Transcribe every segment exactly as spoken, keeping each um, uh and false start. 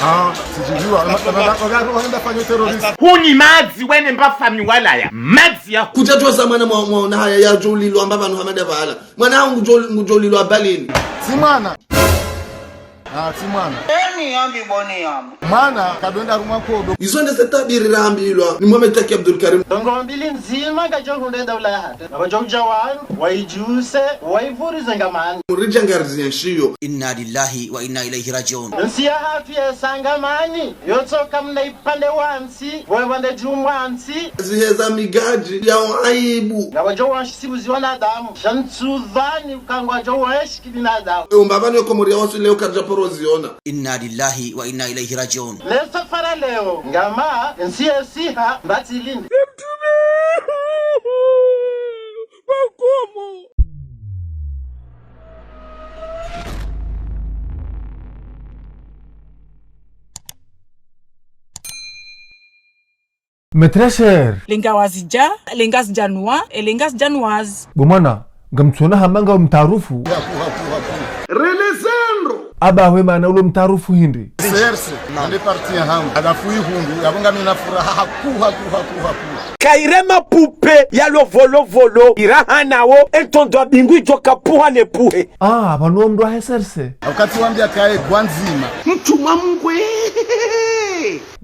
Ah, sijijua. Waka-, waka-, waka-, wakaenda fanya terrorist. Huni madzi wene mba fami walaya. Madzi ya. Kudjadjuwa za mwana mwa-, mwaona haya yadjo ulilwa amba pvanu hamada pvala. Mwana hangu ngudjo-, ngudjo ulilwa balini. Si mwana. Ah, si mwana. Eni yambi boni yambi. Mwana, kadwenda harumwa nkodo. Izo nde ze tabiri rambilwa ni Mohamed Taki Abdul Karim. Ndrongoo mbili ndzima ngadjo hundre daula yahatru. Ngwadjo udja wanu, wayidjuse, wayivurize ngamani. Muridja ngarizi ya nshiyo. إنا لله وإنا إليه راجعون. Ntsi yahatru yesa ngamani, yotsoka mna ipvandre wa ntsi, wo ipvandre djumwa ntsi. Ziheza migadji ya aibu. Ngwadjo wanshisi buzi wanadamu, sha ntsudhwani uka ngwadjo wanshi kibinadamu. Umba pvanu yo Komori ya waswili leo karidja paro ziona. إنا لله وإنا إليه راجعون. Le safara leo, ngama, ntsi yesiha, mbatili. Mes très chers. Les Ngazidja, les Ngazidjanois, et les Ngazidjanoises. Bo mwana, ngamtsona hama nga umtaarufu. Relezandro. Aba we mana ulo mtaarufu hindri. Serse, nde parti ya hamu. Halafu ihundu, yapvo ngamina furaha haku, haku, haku, haku. Kayirema pupe ya lo volo volo, iraha nawo, entondo abingu idjo kapvuha ne pvuhe. Ah, pvanu mndru wahe serse. Wakati wambia kaye gwandzima. Mtumwa mkwe.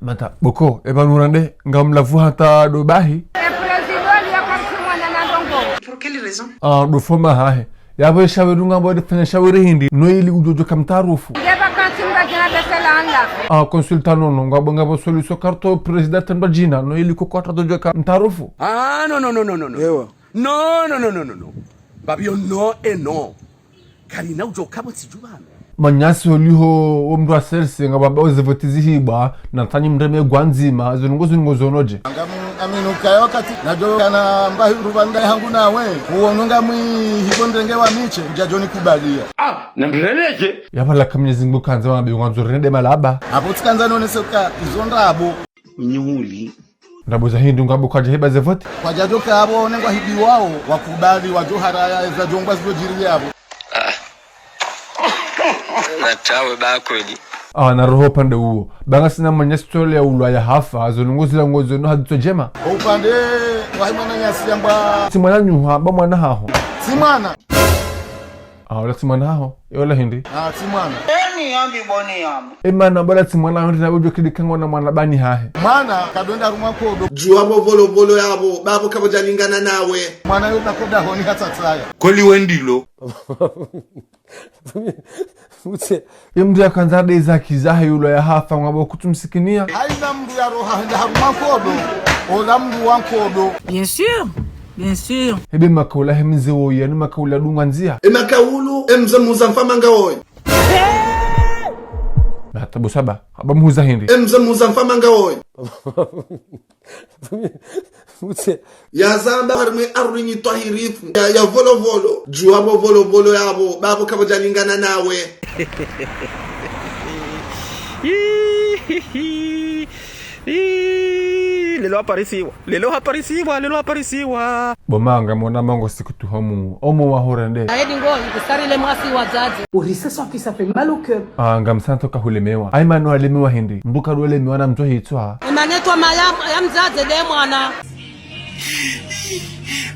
Mata, boko, eba nurande, ngamlavu hata do bahi. E président liya karisi mwana na ndrongo. Pour quelle raison? Ah, do foma hahe. Yapvo shawiri ngapvo de fanya shawiri hindri, no ili udjo djoka mtaarufu. Nge vacances mba djina besela anda. Ah, consultant nono, ngapvo ngapvo solution karto président mba djina, no ili koko hata djoka mtaarufu. Ah, non, non, non, non, non, non. Ewa. Non, non, non, non, non, non. Babio, non et non. Karina udjo kapvo tsidjubame. Manyasi oliho wo mndru wa serse ngapvo amba wo ze voti zihibwa, na tanyi mreme gwandzima, zilungo zilungo zonodje. Ngamu aminu kaya wakati, nadjo kana mbahi rubanda hangu nawe, uwo nunga mwi hibo ndrenge wa miche, udja djoni kubalia. Ah, na mreleke. Yapvo la ka Mwenyezi Mungu kandza wambe ngwandzo rende malaba. Apvo tsikandza none seka, izo ndrabo. Nyuli. Ndrabo za hindri ngapvo kwadja hiba ze voti. Kwadja djoka apvo, nengwa hibiwao, wakubali, wadjo haraya, eza djongwa zidjo djiri yapvo. Ah. Na tawe ba kweli. Ah, na roho pvandre uwo. Ba ngasina manyasi tole ya ulwa ya hafa, zilungo zila ngo zono haditso djema. Upvandre, wahi mwananyasi yamba. Si mwana nyuha, ba mwana haho. Si mwana. Ah, ola tsi mwana haho. E ola hindri. Ah, tsi mwana. Eni yambi boni yambi. E mana bola tsi mwana haho, ndina udjo kidi kangwa na mwana bani hahe. Mwana, kadwenda harumwa nkodo. Djuwa bo volo volo yapvo, bapvo kapvo djalingana nawe. Mwana yo nakoda honi hata tsaya. Koli wendilo. Utse. Ye mndru yakandza de zaki zahe yulo ya hafa ngapvo kutsumsikinia. Haina mndru ya roha henda harumwa nkodo. Ola mndru wa nkodo. Bien sûr, bien sûr. Ebe makaula he mze wo yani makaula dunga ndzia. E makaulu, e mze muza mfama nga woyi. Na tabu saba, aba muza hindri. E mze muza mfama nga woyi. Utse. Yazamba harimwe arwinyi twahirifu. Ya, ya volo volo. Djuwa bo volo volo yapvo. Bapvo kapvo djalingana nawe. Ih, lelo haparisiwa. Lelo haparisiwa, lelo haparisiwa. Bo manga mona mango siku tu homu. Omo wa horende. Aedi ngo, ikusari le mwasi wa dzadze. Urise son fils, ça fait mal au cœur. Ah, ngamsanto kahulemewa. Ayi mano alemewa hindri. Mbuka do lemewa na mtso hitswa. Imanetwa maya, ya mdzadze de mwana.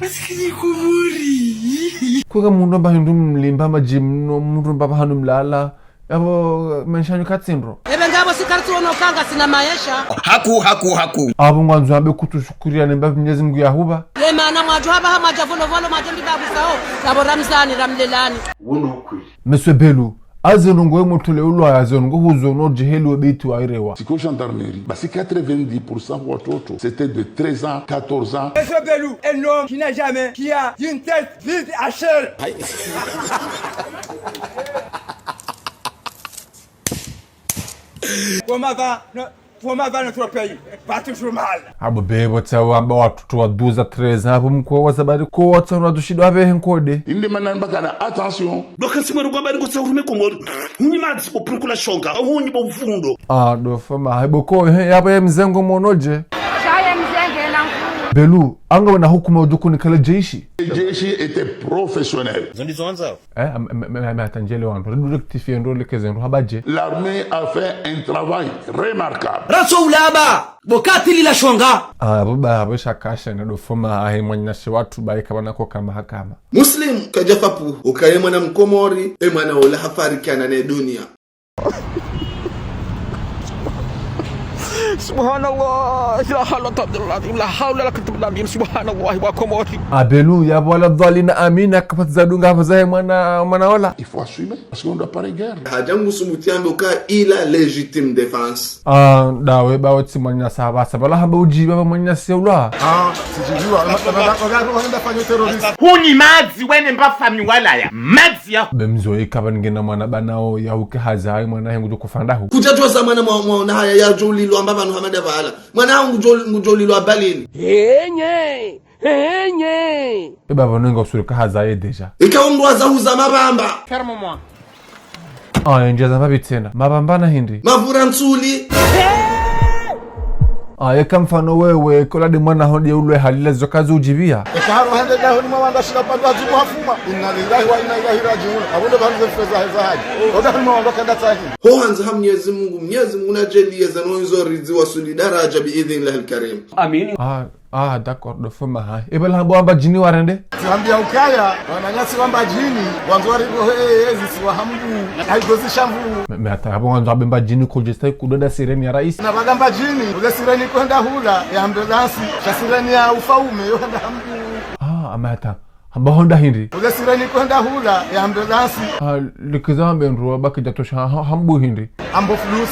Masikini Komori. Kweka mundru amba hindru mlimba madji mno, mundru amba hanu mlala. Yapvo, maesha nyu katsindro. Ebe ngapvo si kartsi wono kanga sina maesha. Haku, haku, haku. Apvo ngwandzo ambe kutsu shukuria nemba Mwenyezi Mungu ya huba. Ye mana mwadjo haba ha mwadja volo volo mwadjo mbi babu sao. Yapvo ramzani, ramlelani. Wono kweli. Monsieur Belou, aze nongo ye motole ulwa ya ze nongo huzo no djeheli we beti wa irewa. Siko gendarmerie, basi quatre-vingt-dix pour cent wa toto, c'était de treize ans, quatorze ans. Monsieur Belou, un homme qui n'a jamais, qui a une tête vide à chair. Aïe. Comment va, no-, comment va notre pays? Va toujours mal. Apvo bebo tsawa amba watoto wa douze à treize ans, apvo mkuu wa zabari ko watsa na dushido abe henkode. Inde mana mbakana attention. Doka nsimwe rugwa bari ngotsa urume Komori. Hunyi madzi bo prunkula shonga, hunyi bo mfundo. Ah, do fama, hai boko, he, yapvo ye mze ngo monodje. Shaye mze nge na mfundo. Belou, anga wena hukuma udjo kunikala jeshi. Le jeshi était professionnel. Zo ndizo wandzao. Eh, mais attends, ndjele wandru. Redu rectifier ndo lekeze ndo habadje. L'armée a fait un travail remarquable. Ratso ulaba, bo katili la shonga. Ah, bo ba, bo shakasha na dofoma ahe mwananyasi watru ba ika bana koka mahakama. Muslim kadja fapu, ukaye mwana mkomori, e mwana ola hafarikana ne dunia. Subhanallah, la hawla, la hawla, la quwwata illa billah, subhanallah, wa Komori. Abelu, ya wala dhalina amina, kapati zadunga hafa zahe mwana, mwana ola. Il faut assumer, parce qu'on doit parler guerre. Hadja ngusu mutiambe uka il a légitime défense. Ah, dawe, bawe tsi mwananyasi hapvasa, bala hamba udjiba ba mwananyasi ulwa. Ah, sidjibiwa, wala, wala, wala, wala, wala, fanya terroriste. Huni madzi wene mba fami walaya, madzi. Be mzo eka pvanu ngena mwana bana o ya uke haza hayi mwana he ngudjo kufa ndahu. Kudja djuwa za mwana mwa, mwa ona haya ya djo ulilwa amba pvanu hamada pvala. Mwana hangu djo, ngudjo ulilwa balini. Henye, henye. Eba pvanu nga usuri ka haza ye déjà. Ika undwa za huza mabamba. Ferme-moi. Ah, yendja za mabitsena. Mabamba na hindri. Mavura ntsuli. Ah, yeka mfano wewe, kola de mwana hodi ulwe halila zo kazi udjibia. Eka haro hende dahoni mwa wanda shila pando azibu hafuma. Inna lillahi wa inna ilaihi rajiun. Abundo pvanu ze feza heza haji. Odahoni mwa wanda kanda tsahi. Ho handza ha Mnyezi Mungu, Mnyezi Mungu na djeli yeza no inzo ridzi wasuli daraja bi idhnillahi al-karim. Amin. Ah, ah, d'accord, dofoma ha. Eba la hamba wamba djini warende? Tsi hambia ukaya, wananyasi wamba djini, wandzo warigo he, he, zisiwa hambu, haigo zishambu. Mais, mais attends, hamba wandzo wamba djini kudjesta kudoda sireni ya raisi. Na baga mba djini, uze sireni kwenda hula, ya ambulance, sha sireni ya ufaume, yo handa hambu. Ah, mais attends, hamba honda hindri. Uze sireni kwenda hula, ya ambulance. Ah, likiza hambe ndruwa, baki djatosha ha, ha, hambu hindri. Hambo flus.